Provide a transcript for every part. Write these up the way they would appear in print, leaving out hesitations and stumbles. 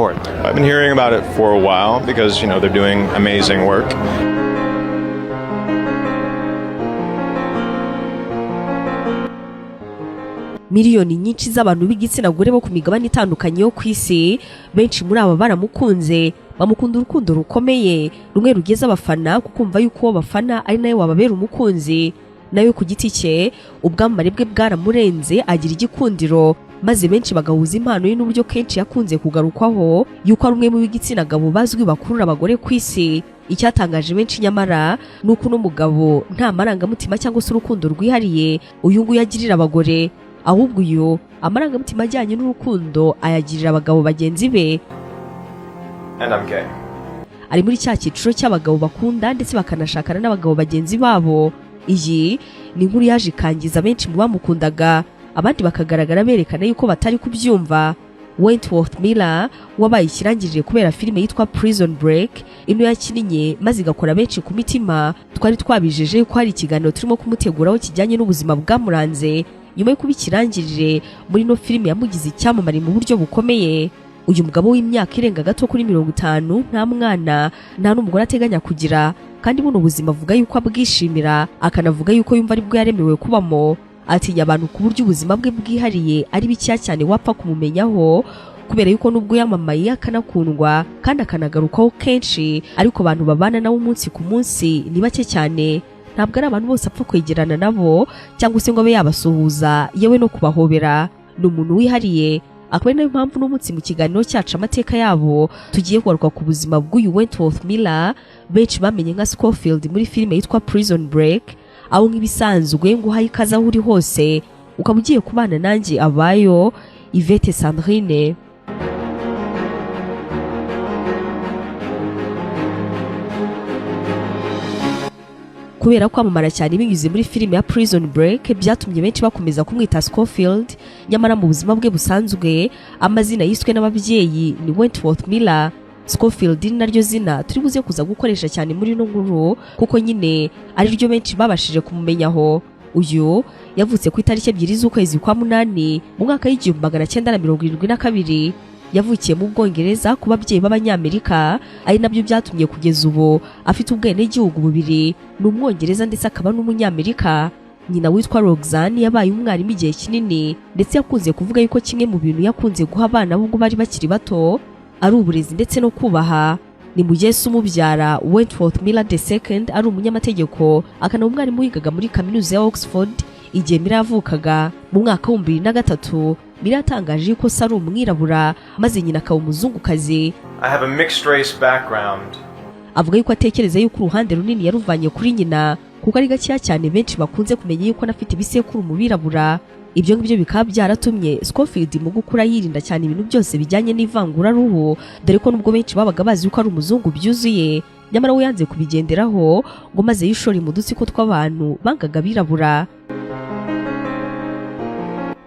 I've been hearing about it for a while because they're doing amazing work. Miliyoni nyinshi z'abantu b'igitsina gore bo ku migabane itandukanye yo ku isi, benshi muri aba baramukunze, bamukunda urukundo rukomeye, rumwe rugeza abafana kukumva yuko uwo bafana ari nawe wababera umukunzi. Nawe ku giti cye ubwamamare bwe bwaramurenze, agira igikundiro, maze benshi bagahuza impano ye n'uburyo kenshi yakunze kugarukwaho yuko ari umwe mu b'igitsina gabo bazwi bakurura abagore ku isi. Icyatangaje benshi nyamara ni uko uno mugabo nta marangamutima cyangwa se urukundo rwihariye uyu nguyu agirira abagore, ahubwo uyu amarangamutima ajyanye n'urukundo ayagirira abagabo bagenzi be. And I'm gay. Ari muri cya cyiciro cy'abagabo bakunda ndetse bakanashakana n'abagabo bagenzi babo. Iyi ni inkuru yaje ikangiza benshi mu bamukundaga, abandi bakagaragara berekana yuko batari kubyumva. Wentworth Miller wabaye ikirangirire kubera filime yitwa Prison Break, ino yakinnye maze igakora benshi ku mitima. Twari twabijeje yuko hari ikiganiro turimo kumuteguraho kijyanye n'ubuzima bwamuranze nyuma yo kuba ikirangirire muri ino filime yamugize icyamamare mu buryo bukomeye. Uyu mugabo w'imyaka irenga gato kuri 50 nta mwana, nta n'umugore ateganya kugira, kandi buno buzima avuga yuko abwishimira, akanavuga yuko yumva aribwo yaremewe kubamo. Atinya abantu ku buryo ubuzima bwe bwihariye ari bikeya cyane wapfa kumumenyaho, kubera yuko nubwo yamamaye akanakundwa kandi akanagarukaho kenshi, ariko abantu babana nawe umunsi ku munsi ni bake cyane. Ntabwo ari abantu bose apfa kwegerana nabo cyangwa se ngo abe yabasuhuza, yewe no kubahobera. Ni umuntu wihariye, akaba ari nayo mpamvu n'umunsi mu kiganiro cyacu Amateka Yabo tugiye kugaruka ku buzima bw'uyu Wentworth Miller, benshi bamenye nka Scofield muri filime yitwa Prison Break. Aho nk'ibisanzwe nguhaye ikaze aho uri hose, ukaba ugiye kubana nanjye abayo Yvette Sandrine. Kubera kwamamara cyane binyuze muri filime ya Prison Break, byatumye benshi bakomeza kumwita Scofield, nyamara mu buzima bwe busanzwe amazina yiswe n'ababyeyi ni Wentworth Miller. Scofield ni naryo zina turi buze kuza gukoresha cyane muri ino nkuru, kuko nyine ari ryo benshi babashije kumumenyaho. Uyu yavutse ku itariki 2 z'ukwezi kwa 8 mu mwaka w'1972. Yavukiye mu Bwongereza ku babyeyi b'Abanyamerika, ari nabyo byatumye kugeza ubu afite ubwenegihugu bubiri, ni Umwongereza ndetse akaba n'Umunyamerika. Nyina witwa Roxanne yabaye umwarimu igihe kinini, ndetse yakunze kuvuga yuko kimwe mu bintu yakunze guha abana ubwo bari bakiri bato ari uburezi ndetse no kubaha. Ni mu gihe se umubyara Wentworth Miller II ari umunyamategeko, akanaba umwarimu wigaga muri kaminuza ya Oxford igihe Miller yavukaga mu mwaka wa 2003. Miller yatangaje yuko se ari umwirabura maze nyina akaba umuzungukazi. I have a mixed race background. Avuga yuko atekereza yuko uruhande runini yaruvanye kuri nyina, kuko ari gakeya cyane benshi bakunze kumenya yuko anafite ibisekuru mu birabura. Ibyo ngibyo bikaba byaratumye Scofield mu gukura yirinda cyane ibintu byose bijyanye n'ivanguraruhu, dore ko nubwo benshi babaga bazi yuko ari umuzungu byuzuye, nyamara we yanze kubigenderaho ngo maze yishore mu dutsiko tw'abantu bangaga abirabura.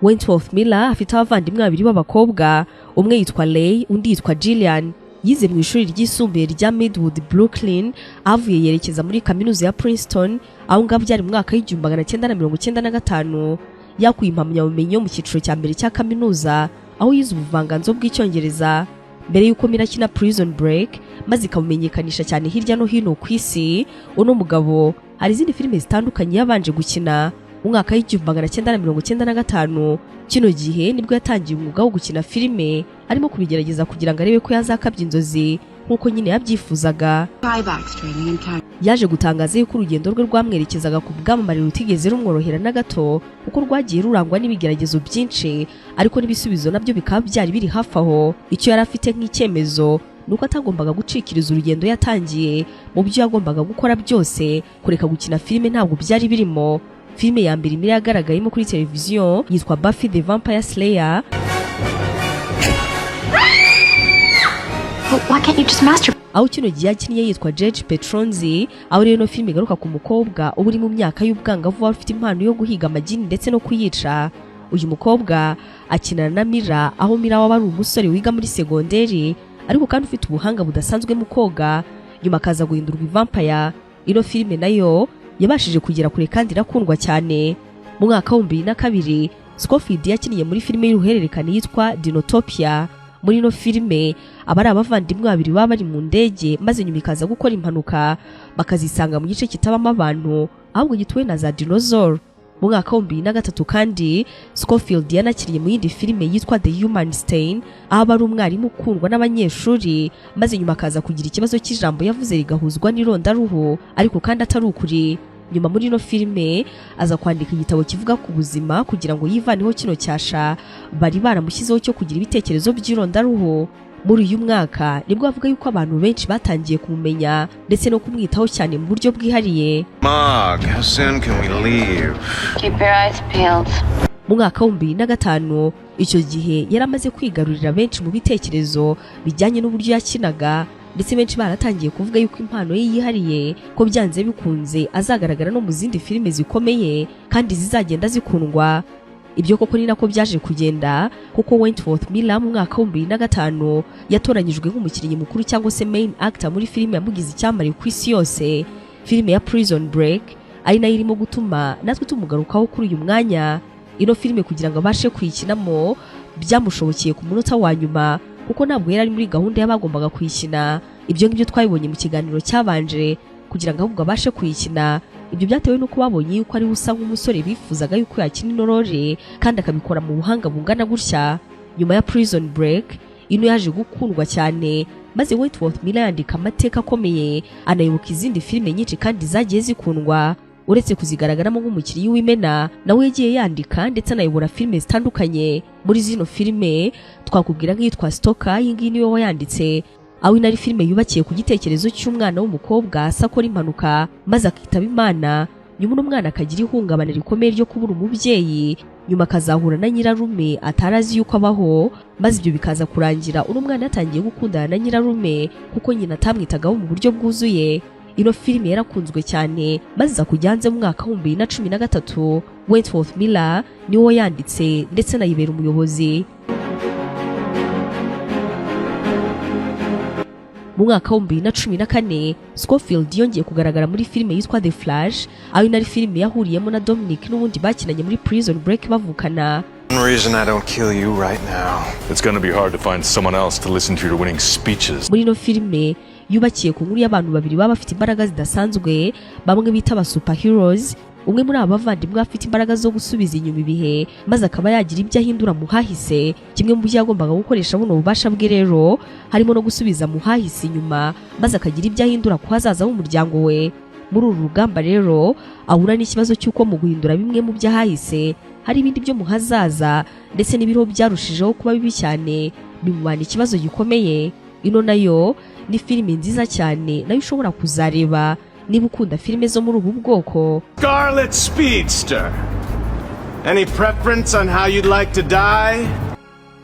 Wentworth Miller afite abavandimwe babiri b'abakobwa, umwe yitwa Ray, undi yitwa Jillian. Yize mu ishuri ryisumbuye rya Midwood Brooklyn, ahavuye yerekeza muri kaminuza ya Princeton. Aho ngaho byari mu mwaka w'1995. Yakuye impamyabumenyi yo mu cyiciro cya mbere cya kaminuza, aho yize ubuvanganzo bw'Icyongereza. Mbere y'uko Miller akina Prison Break maze ikamumenyekanisha cyane hirya no hino ku isi, uno mugabo hari izindi filime zitandukanye yabanje gukina. Mu mwaka w'1995, kino gihe nibwo yatangiye umwuga wo gukina filime, arimo kubigerageza kugira ngo arebe ko yazakabya inzozi nk'uko nyine yabyifuzaga. Ivax training and time. Yaje gutangaza yuko urugendo rwe rwamwerekezaga ku bwamamare rutigeze rumworohera na gato, kuko rwagiye rurangwa n'ibigeragezo byinshi, ariko n'ibisubizo nabyo bikaba byari biri hafi aho. Icyo yari afite nk'icyemezo ni uko atagombaga gucikiriza urugendo yatangiye. Mu byo yagombaga gukora byose, kureka gukina filime ntabwo byari birimo. Filime ya mbere Miller yagaragayemo kuri televiziyo yitwa Buffy the Vampire Slayer. But why can't you just masturbate? Aho kino gihe yakinnye yitwa Judge Petronzi, aho rero ino filime igaruka ku mukobwa uba uri mu myaka y'ubwangavu wari ufite impano yo guhiga amagini ndetse no kuyica. Uyu mukobwa akinana na Miller, aho Miller waba ari umusore wiga muri segonderi ariko kandi ufite ubuhanga budasanzwe mu koga, nyuma akaza guhindurwa ivampire. Ino filime nayo yabashije kugera kure kandi irakundwa cyane. Mu mwaka wa 2002, Scofield yakiniye muri filime y'uruhererekane yitwa Dinotopia. Muri Muri ino filime aba ari abavandimwe babiri baba bari mu ndege, maze nyuma ikaza gukora impanuka, bakazisanga mu gice kitabamo abantu ahubwo gituwe na za dinosaur. Mu mwaka wa 2003 kandi, Scofield yanakiriye mu yindi filime yitwa The Human Stain, aho aba ari umwarimu ukundwa n'abanyeshuri, maze nyuma akaza kugira ikibazo cy'ijambo yavuze rigahuzwa n'irondaruhu ariko kandi atari ukuri. Nyuma muri ino filime aza kwandika igitabo kivuga ku buzima kugira ngo yivaneho kino cyasha bari baramushyizeho cyo kugira ibitekerezo by'irondaruhu. Muri uyu mwaka nibwo avuga yuko abantu benshi batangiye kumumenya ndetse no kumwitaho cyane mu buryo bwihariye. Mog, how soon can we leave? Keep your eyes peeled. Mu mwaka wa 2005, icyo gihe yari amaze kwigarurira benshi mu bitekerezo bijyanye n'uburyo yakinaga, ndetse benshi baratangiye kuvuga yuko impano ye yihariye, ko byanze bikunze azagaragara no mu zindi filime zikomeye kandi zizagenda zikundwa. Ibyo koko ni nako byaje kugenda, kuko Wentworth Miller mu mwaka wa 2005 yatoranyijwe nk'umukinnyi mukuru cyangwa se main actor muri filime yamugize icyamamare ku isi yose, filime ya Prison Break, ari nayo irimo gutuma natwe tumugarukaho kuri uyu mwanya. Ino filime kugira ngo abashe kuyikinamo byamushobokeye ku munota wa nyuma, kuko ntabwo yari ari muri gahunda y'abagombaga kuyikina. Ibyo ngibyo twabibonye mu kiganiro cyabanje. Kugira ngo ahubwo abashe kuyikina, ibyo byatewe n'uko babonye yuko ari we usa nk'umusore bifuzaga yuko yakina ino role kandi akabikora mu buhanga bungana gutya. Nyuma ya Prison Break, ino yaje gukundwa cyane, maze Wentworth Miller yandika amateka akomeye, anayoboka izindi filime nyinshi kandi zagiye zikundwa. Uretse kuzigaragaramo nk'umukinnyi w'imena, nawe yagiye yandika ndetse anayobora filime zitandukanye. Muri zino filime twakubwira nk'iyitwa Stoker. Iyi ngiyi niwe wayanditse, aho ino ari filime yubakiye ku gitekerezo cy'umwana w'umukobwa asa akora impanuka maze akitaba Imana. Nyuma uno mwana akagira ihungabana rikomeye ryo kubura umubyeyi, nyuma akazahura na nyirarume atari azi yuko abaho, maze ibyo bikaza kurangira uno mwana yatangiye gukundana na nyirarume kuko nyina atamwitagaho mu buryo bwuzuye. Ino filime yarakunzwe cyane, maze iza kujya hanze mu mwaka wa 2013. Wentworth Miller niwe wayanditse ndetse anayibera umuyobozi. Mu mwaka wa 2014, Scofield yongeye kugaragara muri filime yitwa The Flash, aho ino ari filime yahuriyemo na Dominic n'ubundi bakinanye muri Prison Break bavukana. One reason I don't kill you right now. It's gonna be hard to find someone else to listen to your winning speeches. Muri ino filime yubakiye ku nkuru y'abantu babiri baba bafite imbaraga zidasanzwe, bamwe bita aba superheroes. Umwe muri aba bavandimwe afite imbaraga zo gusubiza inyuma ibihe, maze akaba yagira ibyo ahindura mu hahise. Kimwe mu byo yagombaga gukoresha buno bubasha bwe rero harimo no gusubiza mu hahise inyuma, maze akagira ibyo ahindura ku hazaza h'umuryango we. Muri uru rugamba rero ahura n'ikibazo cy'uko mu guhindura bimwe mu by'ahahise hari ibindi byo mu hazaza ndetse n'ibiriho byarushijeho kuba bibi cyane, bimubana ikibazo gikomeye. Ino nayo ni filime nziza cyane, nayo ushobora kuzareba niba ukunda filime zo muri ubu bwoko. Scarlet Speedster. Any preference on how you'd like to die?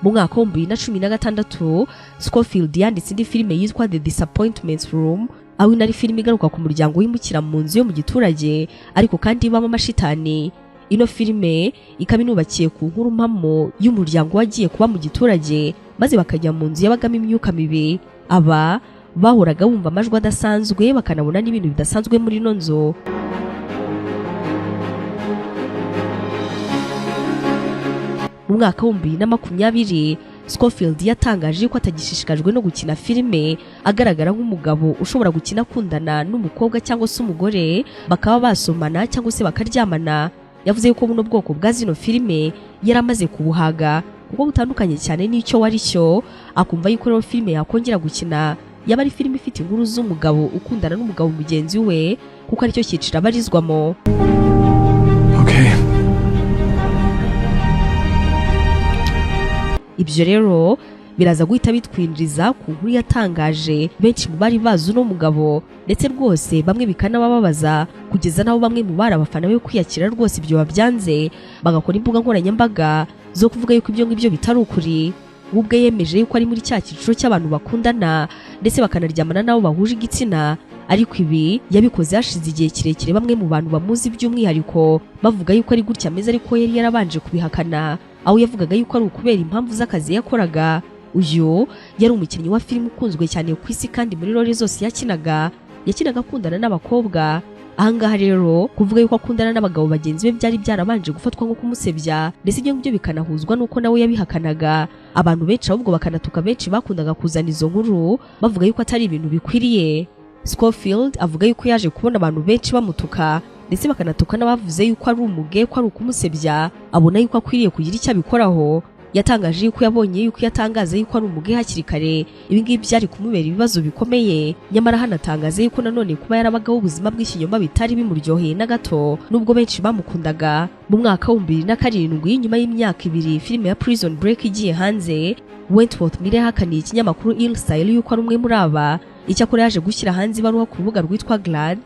Mu mwaka wa 2016, Scofield yanditse indi filime yitwa The Disappointment Room, aho ino ari filime igaruka ku muryango wimukira mu nzu yo mu giturage ariko kandi ibamo amashitani. Ino filime ikaba inubakiye ku nkuru mpamo y'umuryango wagiye kuba mu giturage, maze bakajya mu nzu yabagamo imyuka mibi. Aba bahoraga bumva amajwi adasanzwe, bakanabona n'ibintu bidasanzwe muri ino nzu. Mu mwaka wa 2020, Scofield yatangaje ko atagishishikajwe no gukina filime agaragara nk'umugabo ushobora gukina akundana n'umukobwa cyangwa se umugore, bakaba basomana cyangwa se bakaryamana. Yavuze yuko buno bwoko bwa zino filime yari amaze kubuhaga kuko butandukanye cyane n'icyo wari cyo, akumva yuko rero filime yakongera gukina yaba ari filime ifite inkuru z'umugabo ukundana n'umugabo mugenzi we, kuko aricyo cyiciro abarizwamo. Okay. Ibyo rero biraza guhita bitwinjiza ku nkuru yatangaje benshi mu bari bazi uno mugabo, ndetse rwose bamwe bikanabababaza, kugeza n'aho bamwe mu bari abafana be kwiyakira rwose ibyo babyanze, bagakora imbuga nkoranyambaga zo kuvuga yuko ibyo ngibyo bitari ukuri. We ubwe yemeje yuko ari muri cya cyiciro cy'abantu bakundana ndetse bakanaryamana n'abo bahuje igitsina, ariko ibi yabikoze hashize igihe kirekire bamwe mu bantu bamuzi by'umwihariko bavuga yuko ari gutya ameze, ariko yari yarabanje kubihakana, aho yavugaga yuko ari ukubera impamvu z'akazi yakoraga. Uyu yari umukinnyi wa filime ukunzwe cyane ku isi, kandi muri role zose yakinaga, yakinaga akundana n'abakobwa. Ahangaha rero, kuvuga yuko akundana n'abagabo bagenzi be byari byarabanje gufatwa nko kumusebya, ndetse ibyo ngibyo bikanahuzwa n'uko nawe yabihakanaga. Abantu benshi ahubwo bakanatuka benshi bakundaga kuzana izo nkuru, bavuga yuko atari ibintu bikwiriye. Scofield avuga yuko yaje kubona abantu benshi bamutuka, ndetse bakanatuka n'abavuze yuko ari umuge, ko ari ukumusebya, abona yuko akwiriye kugira icyo abikoraho. Yatangaje yuko yabonye yuko yatangaza yuko ari umuge hakiri kare, ibi ngibi byari kumubera ibibazo bikomeye. Nyamara hanatangaza yuko nanone kuba yarabagaho ubuzima bw'ikinyoma bitari bimuryoheye na gato, nubwo benshi bamukundaga. Mu mwaka wa 2007, nyuma y'imyaka 2 filime ya Prison Break igiye hanze, Wentworth Miller yahakaniye ikinyamakuru InStyle yuko ari umwe muri aba. Icyakora yaje gushyira hanze ibaruwa ku rubuga rwitwa Glaad,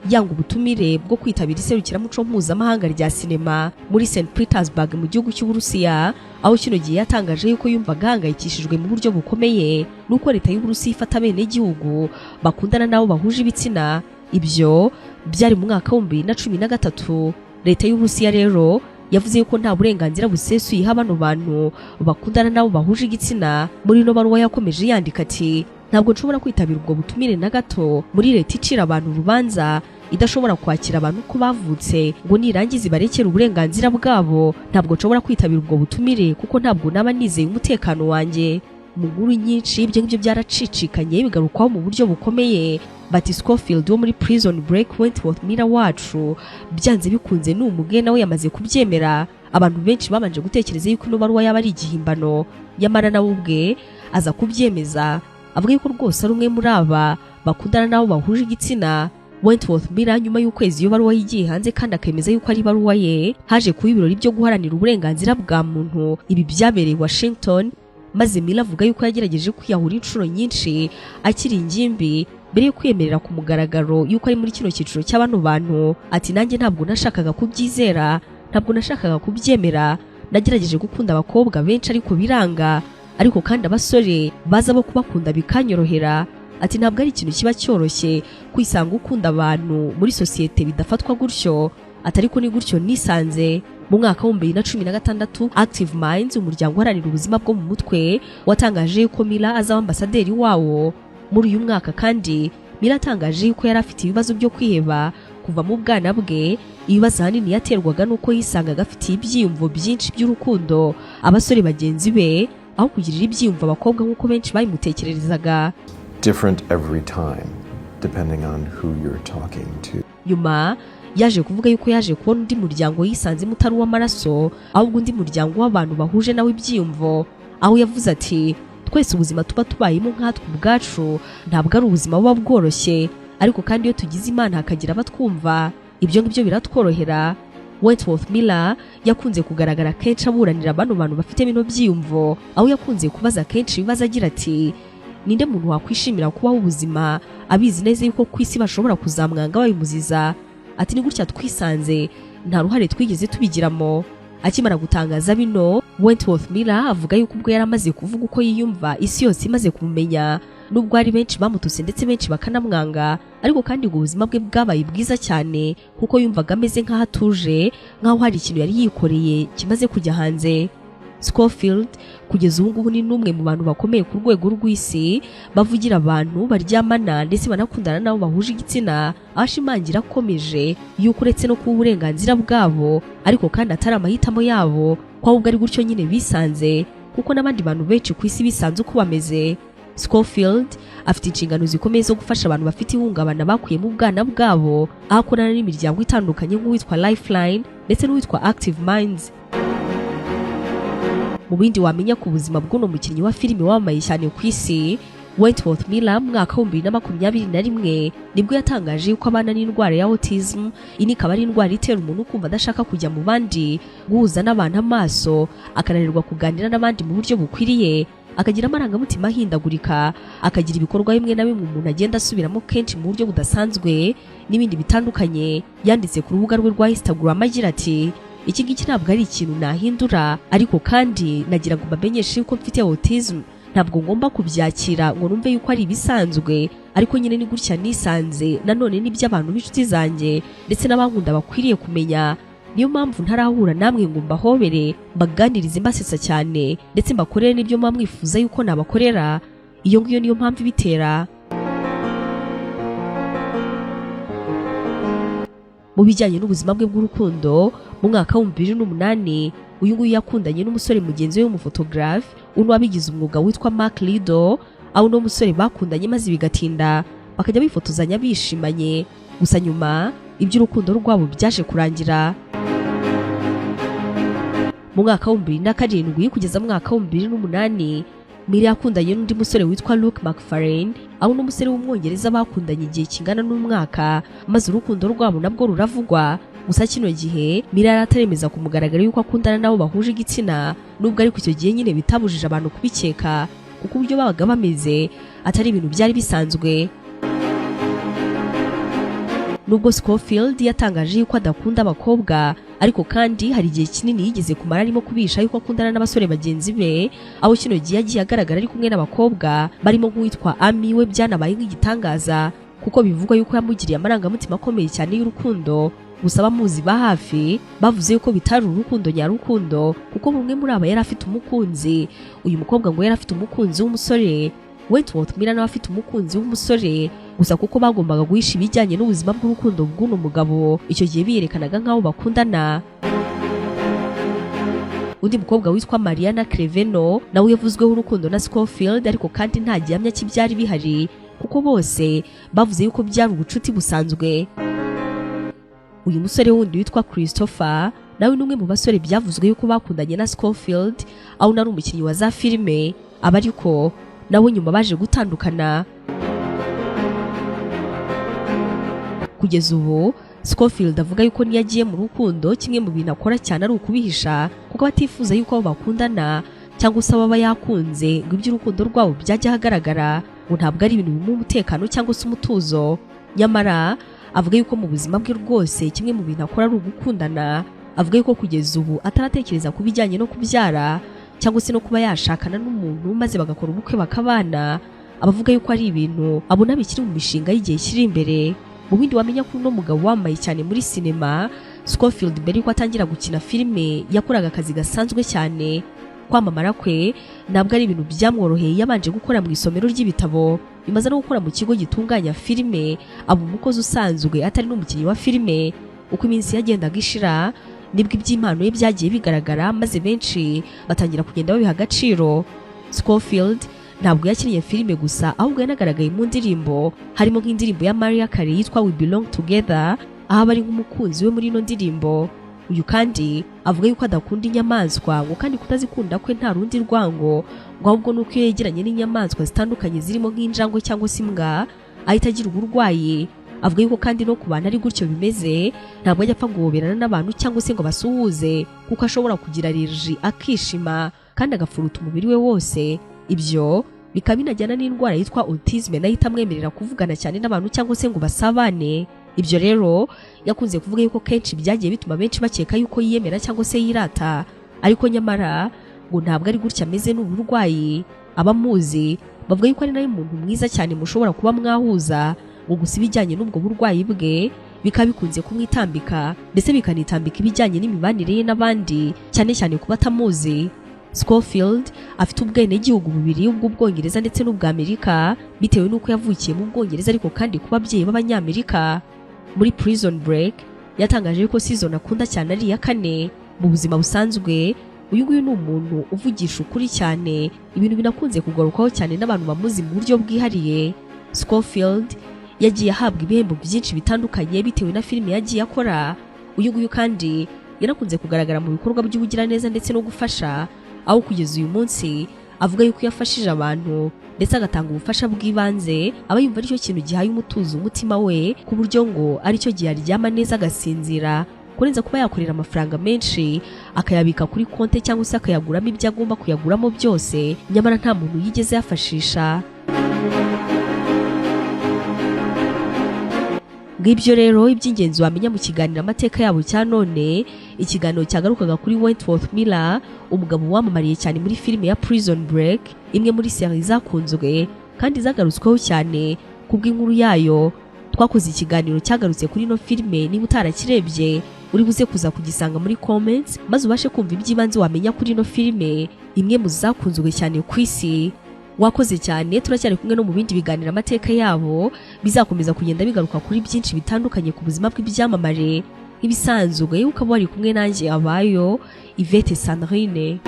yanga ubutumire bwo kwitabira iserukiramuco mpuzamahanga rya sinema muri St Petersburg mu gihugu cy'Uburusiya, aho kino gihe yatangaje yuko yumvaga ahangayikishijwe mu buryo bukomeye n'uko leta y'Uburusiya ifata abenegihugu bakundana n'abo bahuje ibitsina. Ibyo byari mu mwaka wa 2013. Leta y'Uburusiya rero yavuze yuko nta burenganzira busesuye iha bano bantu bakundana n'abo bahuje igitsina. Muri ino baruwa yakomeje yandika ati: "Ntabwo nshobora kwitabira ubwo butumire na gato muri leta icira abantu urubanza, idashobora kwakira abantu uko bavutse ngo nirangize ibarekere uburenganzira bwabo. Ntabwo nshobora kwitabira ubwo butumire kuko ntabwo naba nizeye umutekano wanjye." Mu nkuru nyinshi ibyo ngibyo byaracicikanye, bigarukwaho mu buryo bukomeye, bati: "Scofield wo muri Prison Break, Wentworth Miller wacu, byanze bikunze ni umuge, nawe yamaze kubyemera." Abantu benshi babanje gutekereza yuko ino baruwa yaba ari igihimbano, nyamara nawe ubwe aza kubyemeza, avuga yuko rwose ari umwe muri aba bakundana n'abo bahuje igitsina. Wentworth Miller, nyuma y'ukwezi iyo baruwa yigiye hanze kandi akemeza yuko ari ibaruwa ye, haje kuba ibirori byo guharanira uburenganzira bwa muntu. Ibi byabereye Washington, maze Miller avuga yuko yagerageje kwiyahura inshuro nyinshi akiri ingimbi mbere yo kwiyemerera ku mugaragaro yuko ari muri kino cyiciro cy'abano bantu. Ati: "Nanjye ntabwo nashakaga kubyizera, ntabwo nashakaga kubyemera. Nagerageje gukunda abakobwa benshi ariko biranga, ariko kandi abasore baza bo kubakunda bikanyorohera." Ati: "Ntabwo ari ikintu kiba cyoroshye kwisanga ukunda abantu muri sosiyete bidafatwa gutyo." Ati: "Ariko ni gutyo nisanze." Mu mwaka wa 2016, Active Minds, umuryango uharanira ubuzima bwo mu mutwe, watangaje yuko Miller azaba ambasaderi wawo muri uyu mwaka. Kandi Miller atangaje yuko yari afite ibibazo byo kwiheba kuva mu bwana bwe, ibibazo ahanini yaterwaga n'uko yisangaga afitiye ibyiyumvo byinshi by'urukundo abasore bagenzi be aho kugirira ibyiyumvo abakobwa nk'uko benshi babimutekererezaga. Different every time, depending on who you're talking to. Nyuma yaje kuvuga yuko yaje kubona undi muryango yisanzemo utari uw'amaraso, ahubwo undi muryango w'abantu bahuje nawe ibyiyumvo, aho yavuze ati: "Twese ubuzima tuba tubayemo nkatwe ubwacu ntabwo ari ubuzima buba bworoshye, ariko kandi iyo tugize Imana hakagira abatwumva, ibyo ngibyo biratworohera." Wentworth Miller yakunze kugaragara kenshi aburanira bano bantu bafite bino byiyumvo, aho yakunze kubaza kenshi ibibazo agira ati: "Ninde muntu wakwishimira kubaho ubuzima abizi neza yuko ku isi bashobora kuzamwanga babimuziza?" Ati: "Ni gutya twisanze, nta ruhare twigeze tubigiramo." Akimara gutangaza bino, Wentworth Miller avuga yuko ubwo yari amaze kuvuga uko yiyumva, isi yose imaze kumumenya, nubwo hari benshi bamututse ndetse benshi bakanamwanga, ariko kandi ngo ubuzima bwe bwabaye bwiza cyane kuko yumvaga ameze nk'aho atuje, nk'aho hari ikintu yari yikoreye kimaze kujya hanze. Scofield kugeza ubu ngubu ni n'umwe mu bantu bakomeye ku rwego rw'isi bavugira abantu baryamana ndetse banakundana n'abo bahuje igitsina, aho ashimangira akomeje yuko uretse no kuba uburenganzira bwabo, ariko kandi atari amahitamo yabo, ko ahubwo ari gutyo nyine bisanze, kuko n'abandi bantu benshi ku isi bisanze uko bameze. Scofield afite inshingano zikomeye zo gufasha abantu bafite ihungabana bakuye mu bwana bwabo, aho akorana n'imiryango itandukanye nk'uwitwa Lifeline ndetse n'uwitwa Active Minds. Mu bindi wamenya ku buzima bw'uno mukinnyi wa filime wamamaye cyane ku isi, Wentworth Miller, mu mwaka wa 2021 nibwo yatangaje yuko abana n'indwara ya autism. Iyi ikaba ari indwara itera umuntu kumva adashaka kujya mu bandi, guhuza n'abantu amaso, akananirwa kuganira n'abandi mu buryo bukwiriye, akagira amarangamutima ahindagurika, akagira ibikorwa bimwe na bimwe umuntu agenda asubiramo kenshi mu buryo budasanzwe, n'ibindi bitandukanye. Yanditse ku rubuga rwe rwa Instagram agira ati: "Iki ngiki ntabwo ari ikintu nahindura, ariko kandi nagira ngo mbamenyeshe yuko mfite autism. Ntabwo ngomba kubyakira ngo numve yuko ari ibisanzwe, ariko nyine ni gutya nisanze. Nanone n'ibyo abantu b'inshuti zanjye ndetse n'abankunda bakwiriye kumenya. Niyo mpamvu ntarahura namwe ngo mbahobere, mbaganirize, mbasetsa cyane, ndetse mbakorere n'ibyo muba mwifuza yuko nabakorera. Iyo ngiyo niyo mpamvu ibitera." Mu bijyanye n'ubuzima bwe bw'urukundo, mu mwaka wa 2008 uyu nguyu yakundanye n'umusore mugenzi we w'umufotogarafe, uno wabigize umwuga, witwa Mark Lido, aho uno musore bakundanye maze bigatinda, bakajya bifotozanya bishimanye. Gusa nyuma iby'urukundo rwabo byaje kurangira. Mu mwaka wa 2007 kugeza mu mwaka wa 2008, Miller yakundanye n'undi musore witwa Luke McFarlane, aho uno musore w'Umwongereza bakundanye igihe kingana n'umwaka, maze urukundo rwabo nabwo ruravugwa. Gusa kino gihe Miller yari ataremeza ku mugaragaro yuko akundana n'abo bahuje igitsina, nubwo ariko icyo gihe nyine bitabujije abantu kubikeka, kuko uburyo babaga bameze atari ibintu byari bisanzwe. Nubwo Scofield yatangaje yuko adakunda abakobwa, ariko kandi hari igihe kinini yigeze kumara arimo kubisha yuko akundana n'abasore bagenzi be, aho kino gihe yagiye agaragara ari kumwe n'abakobwa barimo nk'uwitwa Amy. We byanabaye nk'igitangaza, kuko bivugwa yuko yamugiriye amarangamutima akomeye cyane y'urukundo. Gusa abamuzi ba hafi bavuze yuko bitari urukundo nyarukundo, kuko bumwe muri aba yari afite umukunzi. Uyu mukobwa ngo yari afite umukunzi w'umusore, Wentworth Miller nawe afite umukunzi w'umusore. Gusa kuko bagombaga guhisha ibijyanye n'ubuzima bw'urukundo bw'uno mugabo, icyo gihe biyerekanaga nk'aho bakundana. Undi mukobwa witwa Mariana Creveno nawe yavuzweho urukundo na Scofield, ariko kandi nta gihamya cy'ibyari bihari, kuko bose bavuze yuko byari ubucuti busanzwe. Uyu musore wundi witwa Christopher nawe ni umwe mu basore byavuzwe yuko bakundanye na Scofield, aho nari umukinnyi wa za filime aba, ariko nawe nyuma baje gutandukana. Kugeza ubu Scofield avuga yuko niyo agiye mu rukundo, kimwe mu bintu akora cyane ari ukubihisha, kuko batifuza yuko abo bakundana cyangwa se aba yakunze ngo iby'urukundo rwabo byajya ahagaragara, ngo ntabwo ari ibintu bimuha umutekano cyangwa se umutuzo. Nyamara avuga yuko mu buzima bwe rwose kimwe mu bintu akora ari ugukundana. Avuga yuko kugeza ubu ataratekereza ku bijyanye no kubyara cyangwa se no kuba yashakana n'umuntu maze bagakora ubukwe bakabana. Abavuga yuko ari ibintu abona bikiri mu mishinga y'igihe kiri imbere. Mu bindi wamenya ko uno mugabo wamamaye cyane muri sinema, Scofield, mbere yuko atangira gukina filime yakoraga akazi gasanzwe cyane. Kwamamara kwe ntabwo ari ibintu byamworoheye. Yabanje gukora mu isomero ry'ibitabo, bimaze no gukora mu kigo gitunganya filime, aba umukozi usanzwe atari n'umukinnyi wa filime. Uko iminsi yagendaga ishira nibwo iby'impano ye byagiye bigaragara, maze benshi batangira kugenda babiha agaciro. Scofield ntabwo yakinnye filime gusa, ahubwo yanagaragaye mu ndirimbo, harimo nk'indirimbo ya Mariah Carey yitwa We Belong Together, aho aba ari nk'umukunzi we muri ino ndirimbo. Uyu kandi avuga yuko adakunda inyamaswa, ngo kandi kutazikunda kwe nta rundi rwango, ngo ahubwo nuko iyo yegeranye n'inyamaswa zitandukanye zirimo nk'injangwe cyangwa se imbwa ahita agira uburwayi. Avuga yuko kandi no ku bantu ari gutyo bimeze, ntabwo ajya apfa guhoberana n'abantu cyangwa se ngo basuhuze, kuko ashobora kugira allergie akishima kandi agafuruta umubiri we wose. Ibyo bikaba binajyana n'indwara yitwa autisme, nayo itamwemerera kuvugana cyane n'abantu cyangwa se ngo basabane. Ibyo rero yakunze kuvuga yuko kenshi byagiye bituma benshi bakeka yuko yiyemera cyangwa se yirata, ariko nyamara ngo ntabwo ari gutya ameze, ni uburwayi. Abamuzi bavuga yuko ari nawe muntu mwiza cyane mushobora kuba mwahuza, ngo gusa ibijyanye n'ubwo burwayi bwe bikaba bikunze kumwitambika, ndetse bikanitambika ibijyanye n'imibanire ye n'abandi, cyane cyane kuba atamuzi. Scofield afite ubwenegihugu bubiri, ubw'Ubwongereza ndetse n'ubw'Amerika, bitewe n'uko yavukiye mu Bwongereza ariko kandi ku babyeyi b'Abanyamerika. Muri Prison Break yatangaje ko season akunda cyane ari iya kane. Mu buzima busanzwe uyu nguyu ni umuntu uvugisha ukuri cyane, ibintu binakunze kugarukwaho cyane n'abantu bamuzi mu buryo bwihariye. Scofield yagiye ahabwa ibihembo byinshi bitandukanye bitewe na filime yagiye akora. Uyu nguyu kandi yanakunze kugaragara mu bikorwa by'ubugiraneza ndetse no gufasha, aho kugeza uyu munsi avuga yuko yafashije abantu ndetse agatanga ubufasha bw'ibanze, aba yumva aricyo kintu gihaye umutuzo umutima we, ku buryo ngo aricyo gihe aryama neza agasinzira, kurenza kuba yakorera amafaranga menshi akayabika kuri konte cyangwa se akayaguramo ibyo agomba kuyaguramo byose, nyamara nta muntu yigeze yafashisha. Ngibyo rero iby'ingenzi wamenya mu kiganiro amateka yabo cya none, ikiganiro cyagarukaga kuri Wentworth Miller, umugabo wamamariye cyane muri filime ya Prison Break, imwe muri seri zakunzwe kandi zagarutsweho cyane kubw'inkuru yayo. Twakoze ikiganiro cyagarutse kuri ino filime, niba utarakirebye uri buze kuza kugisanga muri comments, maze ubashe kumva iby'ibanze wamenya kuri ino filime, imwe mu zakunzwe cyane ku isi. Wakoze cyane, turacyari kumwe no mu bindi biganiro amateka yabo bizakomeza kugenda bigaruka kuri byinshi bitandukanye ku buzima bw'ibyamamare. Nk'ibisanzwe, ukaba wari kumwe nanjye, abayo Yvette Sandrine.